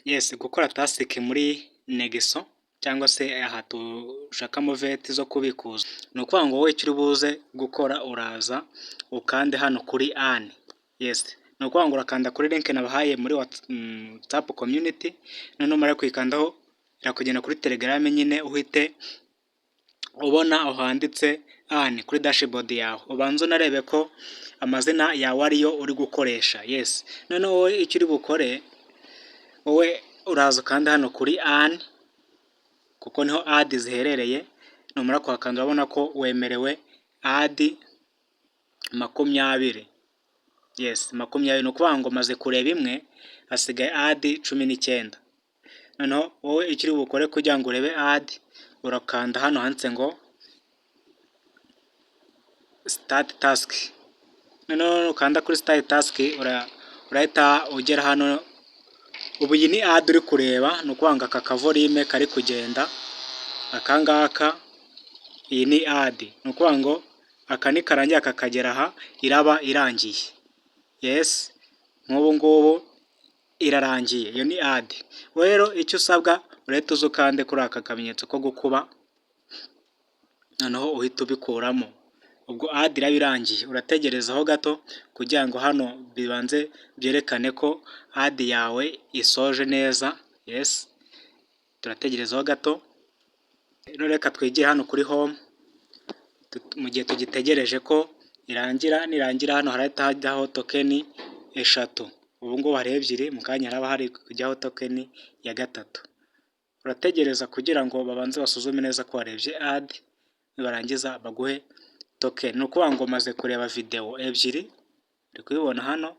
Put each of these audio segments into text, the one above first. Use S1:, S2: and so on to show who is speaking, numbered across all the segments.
S1: Yes, gukora task muri Nexo cyangwa se aha dushakamo VET zo kubikuza, ni ukuvuga ngo wowe icyo uri buze gukora, uraza ukande hano kuri earn. Yes, ni ukuvuga ngo urakanda kuri link nabahaye muri WhatsApp community. Noneho numara kuyikandaho irakugenda kuri Telegram nyine, uhite ubona aho handitse earn kuri dashboard yawe, ubanze unarebe ko amazina yawe ariyo uri gukoresha. Yes, noneho wowe icyo uri bukore, wowe uraza ukanda hano kuri earn kuko niho ad ziherereye. Numara kuhakanda urabona ko wemerewe ad 20. Yes, 20, ni ukuvuga ngo maze kureba imwe, hasigaye ad 19. Noneho wowe icyo uri bukore kugira ngo urebe ad, urakanda hano handitse ngo start task. Noneho nukanda kuri start task urahita ugera hano. Ubu iyi ni ad uri kureba, ni ukuvuga ngo aka kavolume kari kugenda aka ngaka, iyi ni ad. Ni ukuvuga ngo aka nikarangira kakagera aha iraba irangiye. Yes, nk'ubu ngubu irarangiye, iyo ni ad. Rero icyo usabwa, urahita uza ukande kuri aka kamenyetso ko gukuba, noneho uhita ubikuramo, ubwo ad iraba irangiye. Urategerezaho gato kugira ngo hano bibanze byerekane ko ad yawe isoje neza. Yes, turategerezaho gato. Reka twigire hano kuri home mu gihe tugitegereje ko irangira. Nirangira hano harahita hajyaho token eshatu. Ubu ngubu hariho ebyiri, mu kanya haraba hari kujyaho token ya gatatu. Urategereza kugira ngo babanze basuzume neza ko warebye ad, nibarangiza baguhe token. Ni ukuvuga ngo maze kureba videwo ebyiri, uri kubibona hano.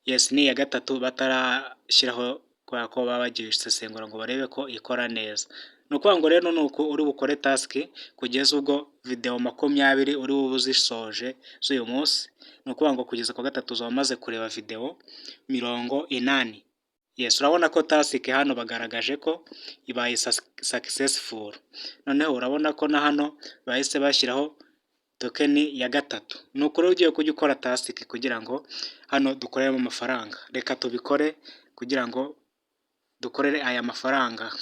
S1: Yes, ni iya gatatu batarashyiraho kubera ko baba bagiye isesengura ngo barebe ko ikora neza. Ni ukuvuga ngo rero ni uku uri bukore task kugeza ubwo videwo 20 uri bube uzisoje z'uyu munsi. Ni ukuvuga ngo kugeza ku wa gatatu uzaba umaze kureba videwo 80. Yes, urabona ko task hano bagaragaje ko ibaye successful. Noneho urabona ko na hano bahise bashyiraho token ya gatatu. Ni uku rero ugiye kujya ukora task kugira ngo hano dukoreremo amafaranga. Reka tubikore kugira ngo dukorere aya mafaranga.